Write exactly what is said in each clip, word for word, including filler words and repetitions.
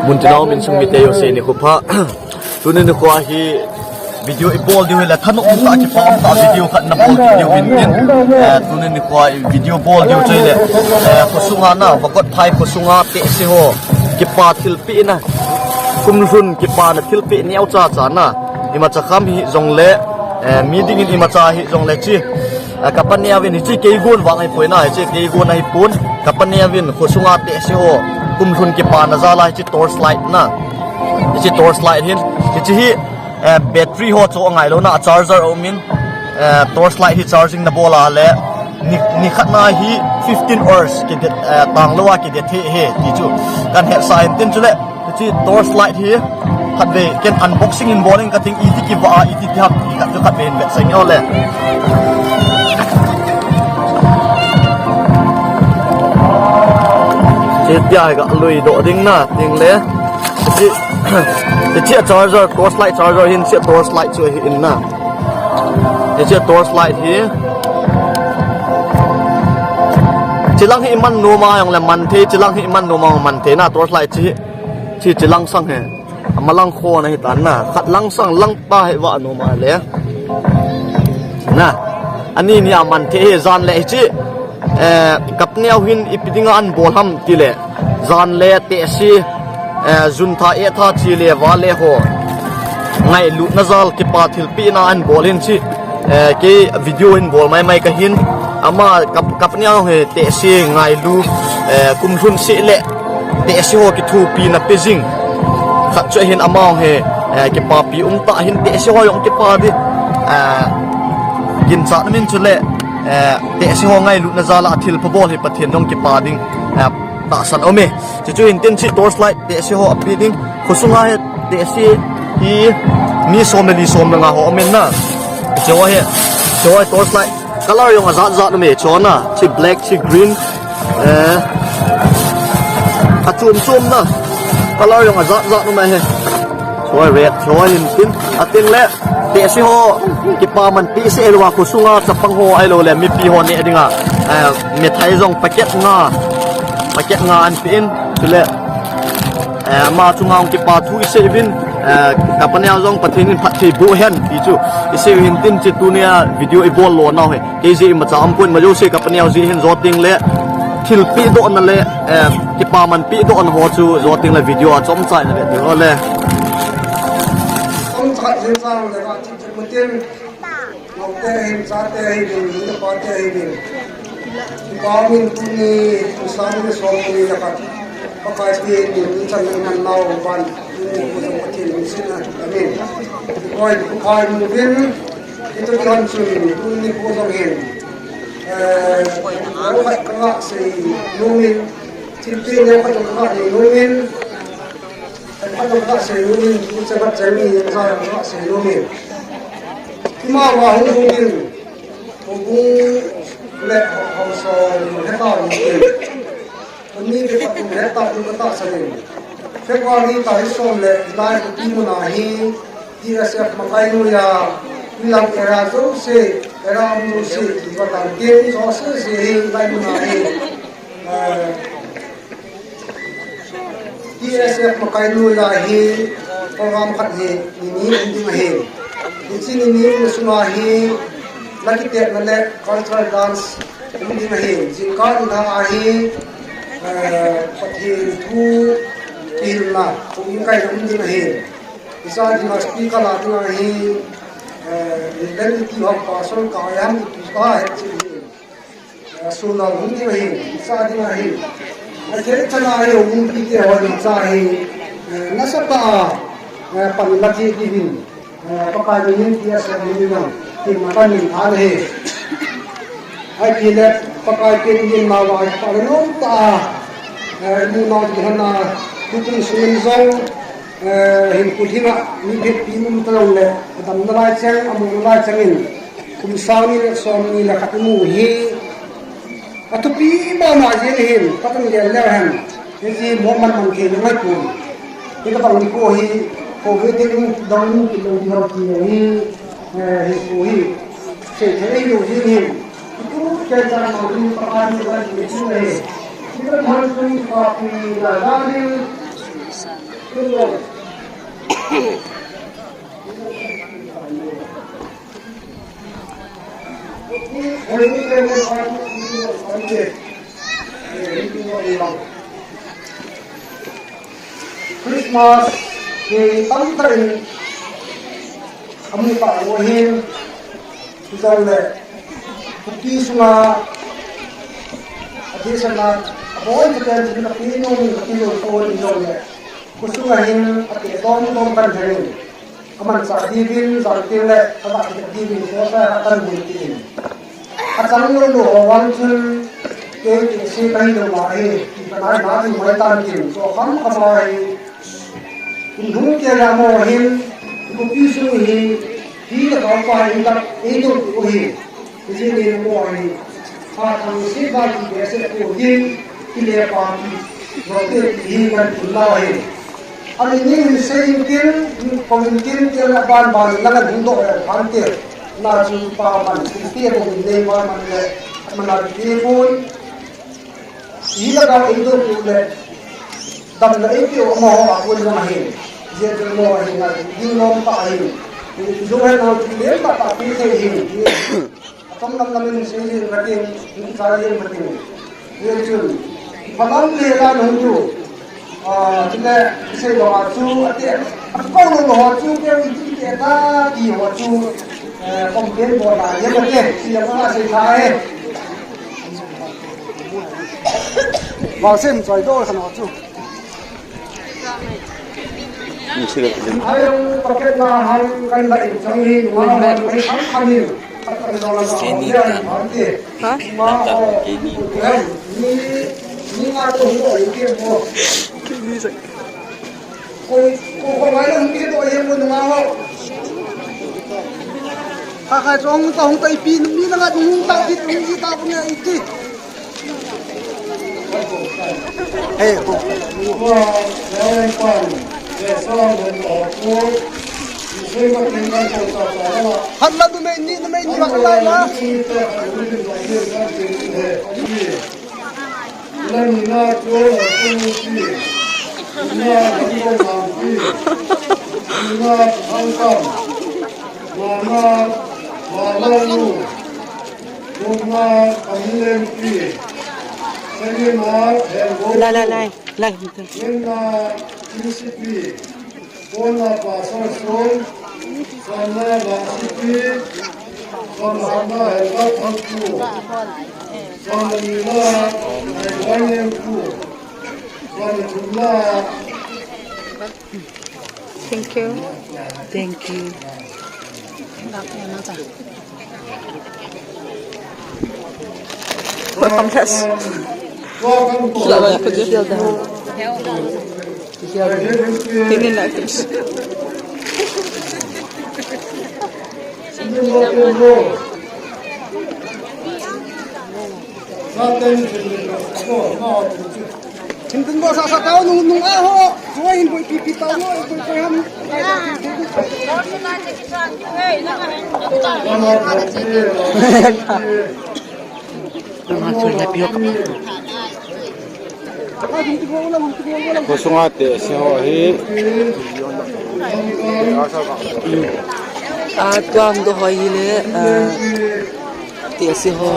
Muntinau min sung mite jouse nikho pha. Tuni nikho hi video ibol diu hile thanom tah kipa um tah video khat nabol diu hin tin. Eh, tuni nikho hi video bol diu chu hile, eh, khosunga na, Vagot Phai khosunga tehse ho kipa thilpeh na, kumlhun kipana thilpeh neocha cha na, imacha kham hijongle, eh, mi dingin imacha hijongle chi. A, ka paneo vin, hiche keigon vang ahipoi na, hiche keigon ahipon. Ka paneo vin, khosunga tehse ho kumlhun kipana jal a hiche torch light na. Hiche torch light hin, hiche hi, eh, battery ho chu angai lou na, a charger aumin, eh, torch light hi charging nabol a le, ni, nikhat na hi fifteen hours kide, eh, tang lou a kide thei hi, ti chu kahin hetsah in tin chule. Hiche torch light hi, khatvei, ken unboxing in bol in kating iti kivah a, iti ti ham, ti khat chu khatvei in vetsah inge ole. Hitia hi galui doh ding na, ding le. Hiche, hiche charger, torch light charger hin, hiche torch light chu hi in na. Hiche torch light hi. Chilang hi iman nom a jongle man thei, chilang hi iman nom a man thei na, torch light chi. Chi, chilang sang hi. Amalang kho na hitan na. Khat lang sang lang pa hi vah nom a le. Na. Ani ni a man thei hi jan le hiche. Eh, ka paneo hin ipi dinga ahin bol ham tile. Jan le tehse, eh, juntha etha chi le va le ho. Ngailutna jal kipa thilpeh na ahin bol in chi. Eh, kei video hin bol mai mai kahin. Ama ka, ka paneo hi tehse ngailu, eh, kumlhun seh le. Tehse ho kithopina pe jing. Khat chu ahin ama hi, eh, kipapi um tah ahin tehse ho jong kipa ding. Eh, ginchat na min chule, eh, tehse ho ngailutna jal a thilpha bol hi Pathen jong kipa ding. Eh, tahsan aume. Chuchu hin tin chi torch light tehse ho ape ding. Khosunga hi tehse hi mi som le li som le nga ho aumin na. Chu hi, chu hi torch light. Color jong ajat jat aume, chu na, chi black, chi green, eh, achom chom na. Color jong ajat jat aume hi. Chu red, chu hin tin, ating le, tehse ho, kipa man peh seh lou a khosunga chapang ho ahilou le, mipi ho neh dinga, eh, mithai jong packet nga, packet nga ahin pe in, chule, Eh, ama chunga hung kipa thu isei uvin, eh, ka paneo jong Pathen in phatthei boh hen, ti chu isei u hin tin chi tunia video ibol lona u hi. Kei jeh imacha umpon, ima jouse ka paneo jeh hin joting le thilpeh dohna le, eh, kipaman peh dohna ho chu joting le video a chomcha in le ti ho le. Chomcha jeh chang le ka chi chu mutin. Naote ahin, chate ahin, nu le pate ahin. Kipa umin tuni, kum sang ni le som ni le khat. Pakai pen ni, tuni chan ni nan nau ban, tuni nikho jong Pathen lungset na. Amen. Koi, koi mu vin, ito kihan chun, tuni nikho jong hin. Eh, koi khat kanga sei, nu min, thilpeh neo khat kanga nei, nu min. Khat khat jong kasei nom in, tu che khat che ni, jat jat jong kasei nom in. Keima vang hung hung in, houbung le haosa hung heta hung in. Tuni kei khat hung heta hung katahsan in. February tarik som le li lai Kuki mun a hi, T S F makai noiya, Kuki lang area jouse, area um jouse, kipatah in, kei jouse se hi, lai mun a hi. Eh, T S F makai noiya hi program khat hi ni ni um ding ahi. Hiche ni ni um sunga hi la kitetna le cultural dance um ding ahi. Jingkah ni a hi, eh, Pathen thu kihilna, thu inkaina um ding ahi. Hiche dinga speaker la dinga hi, eh, Reverend Iti Hong Pastor Kayam Iti pa het chi hi. Eh, sunga hung ding ahi, sa ding ahi. Athei chana ahi, hung pi te ho ni cha hi. Eh, nasatah a, eh, pan la thei diuvin. Eh, Pakai min in T S F min in, tin ma pan in tha ahi. Ahile, Pakai pen in ma va, pa le nom ta. Eh, nu nau ti hana, tu tum sungin jong, eh, hin kut hinga, mi phet pi um ta jong le, damna lai cheng, amu lai cheng in. Kum sang ni le som ni le khat imu hi. Athupi mama jeng hin, patun gel leu hen. Hiche mo man man thei le ngai pon. Hika bang nikho hi, Covid in dong in kilo di ho ti hi, eh, hi ko hi. Sei thei lou jeng hin. Itu ken sa ma ni pa ni la ni chu le. Hika bang ni pa pi la la ni. Christmas hi tamtah in amu tah u ahin, hijongle khopi sunga adeh sanga abon chaten jin kapi nom, kapi nom pon hijongle, khosunga hin ateh dom dom kan jengin. Amanchah diuvin, jong tengle, alah diuvin, sosa akan mun tin. Achang lou lou ho vang chun, kei kei se kahi lou ma hi, ti kanai na ti mai tan tin, so kham kham a hi. Kum hung kei la mo hin, khopi sung hi, hi la ka pa hi la, ei do u hi. Hijeh in mo hi, phat thangset ba ti behseh poi, kile pa ti, rote ti hi kan tum nau ahi. Amin nin hin sei in tin, kou in tin, tin aban ban in lang an hung doh le phante. Na chu pa man, tin te bou in nei ba man le, man a ti pon. Hi la ka ei doh peh u le, damna ei peh u amaho a kon jong ahi. Hijeh chun amaho ahi ngai, ding lom tah ahi. Hijong hen nau chu lem tah tah pi thei ahi. Atam lam lam in sei jeng kati, in kichai jeng kati. Hijeh chun, phalam le la nung chu, ah, chule, sei lo a chu, ate, akou lo ho chu, keu iti te ta, ti ho chu, eh, complain bol a, ye mate, sei lo a sei tha e. Vangsen choi do khan ho chu. Ai, packet na hang kan la in chang hi, nunga hang, hang, hang, hang. Kei ni tan. Ha? Tan tan, kei ni. Ni, ni nga to ho, ni ke mo. Ko, ko, ko mai lang ni to ye mo nunga ho. Kha kha chong ta hung ta ipi ni na nga hung ta ti hung ta ko ni iti. Hey, oh. Hat la numei ni, numei ni hat la la. Mama, mama, mama, mama, mama, Lai, lai, lai, lai. Ngenna P C P, Pona Pastor Son, Sanna Vangsipi, Sanna Helga Thangpu, Sanna Nina Helga Nyengpu, Sanna Thumna. Thank you. Thank you. Welcome, class. Kneel down. Kneel down. Hin tin bo sa sa tao nung nung a ho. Suai hin boi pi pi tao no, boi boi ham. Nung a suai la pi ho ka. Khosunga tehse ho hi. A tuang do ho hi le, a, tehse ho.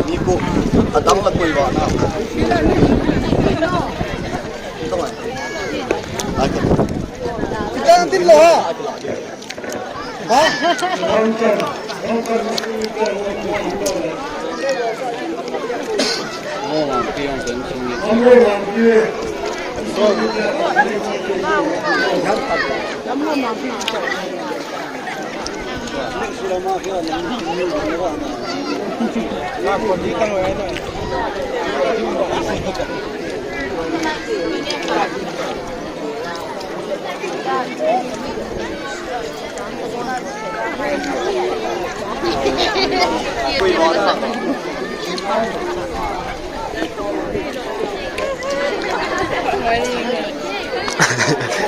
Ni ko, kadang la koi ba na. Ito nga. Ito nga. Ito nga, tin lo ha.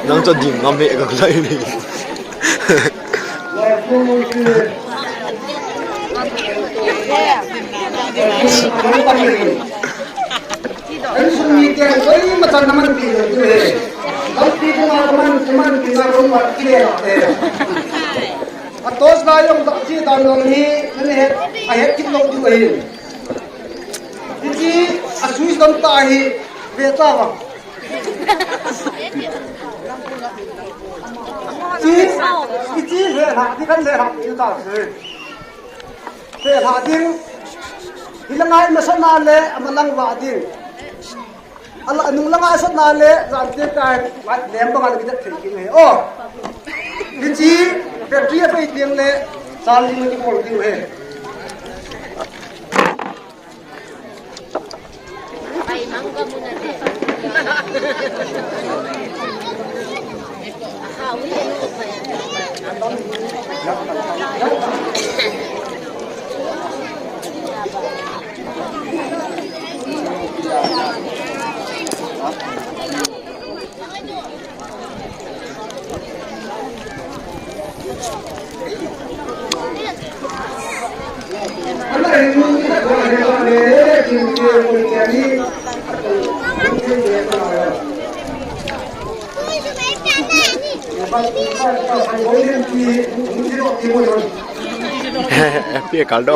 Nang chu ding ngam he ka lai ni. Insung mite koima chan namanpi lou diu ahi. Lampi chunga kaman, kamanpi na room a kile lou ahi. A torch light jong ta chi ta nom hi, nani het, ahet kit lou diu ahi. Hiche a switch dam ta hi, ve ta va. Chi, hiche ve la, ti kan ve la, ti ta se. Ve la ding, hi la ngai ma sa na le, ama lang va ding. Ala nung langa sat na le, jan te kai, mai lem banga le kidat thei king he. Oh. Hiche, battery a bei tiang le, charging le kibol ding he. Pi Kaldo.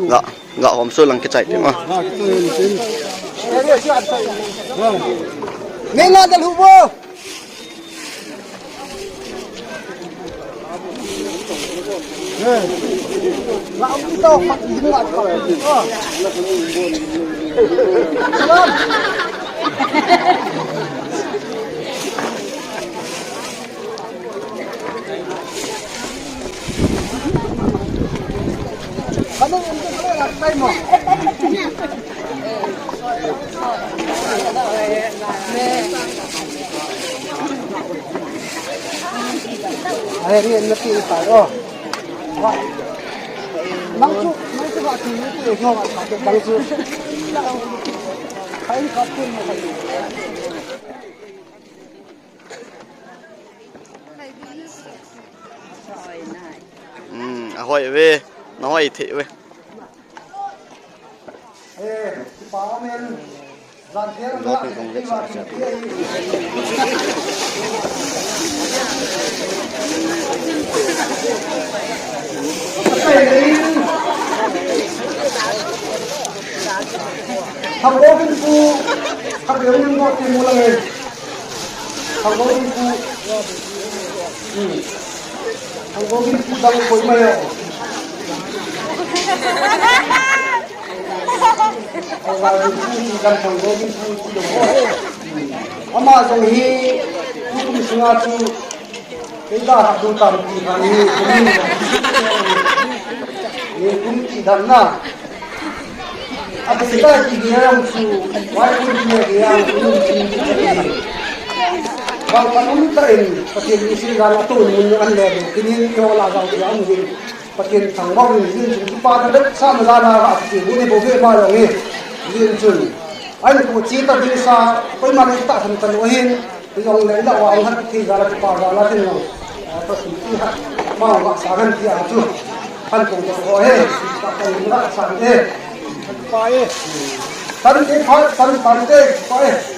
Ga, ga hom so lang kichai te ma. Nei na dal hu bo. Ai, ni na pi pa ro. Nang chu, nang chu ba ti ni ti ho ba ta nang chu. Kai ka pi mo. Hmm, ahoi ve, nahoi thei ve. Thangvah in pu, thangvah in pu ti mu lang e. Thangvah in pu. Hmm. Thangvah in pu dang koi mai a. Thangvah in pu ti dang thangvah in pu ti dang. Hmm. Ama jong hi, kum sunga chu, Kei da ha du tam ti khan ni kum ni. Ni kum ti dan na. A ti da ti ni ang su. Wai kum ni ni ang kum ni ni. Bang kan um ta in, Pathen ni sin dan a tu mun an le. Kinin yo la dau ti ang din. Pathen thangvah in din chun pa da sa na da na ha ti bu ni bo ve ma lo ni. Din chun. Ai ko chi ta din sa, koima ni ta san ta lo hin. Ti jong le la wa ang hat ti ga la ti pa ga la ti no. Ta sim ti ha. Ma wa sa gan ti a chu. Han kong to ko he. Ta ta ni la sa e. Pa e. Tan te pa, tan tan te pa e.